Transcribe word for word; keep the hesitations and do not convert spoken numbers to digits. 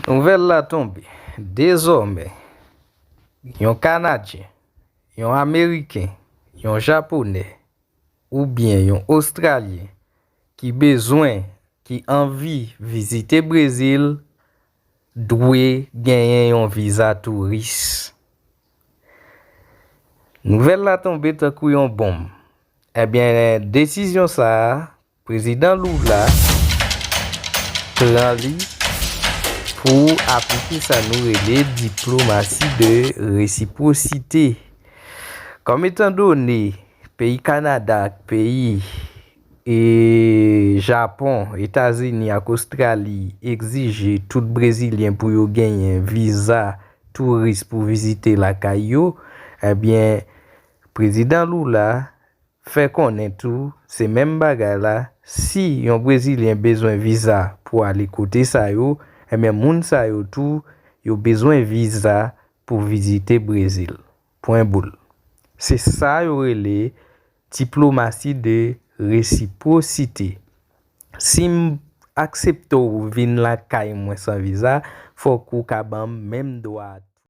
Nouvèl la tonbe. Dezòmè, yon Kanadyen, yon Ameriken, yon Japonè oubyen yon Ostralyen ki bezwen, ki anvi vizite Brezil, dwe genyen yon viza touris. Nouvèl la tonbe tankou yon bonm. Ebyen, desizyon sa a, Prezidan Lula pran li pou aplike sa nou rele diplomasi de resipwosite. Kòm etandone peyi Kanada ak peyi e Japon, Etazini ak Ostrali egzije tout Brezilyen pou yo genyen viza touris pou vizite lakay yo, ebyen, Prezidan Lula fè konnen tou, se menm bagay la, si yon Brezilyen bezwen viza pou ale kote sa yo, ebyen, moun sa yo tou, yo bezwen viza pou vizite Brezil. Pwen boul. Se sa yo rele diplomasi de resipwosite. Si m aksepte w vin lakay mwen san viza, fòk ou ka ban m menm dwa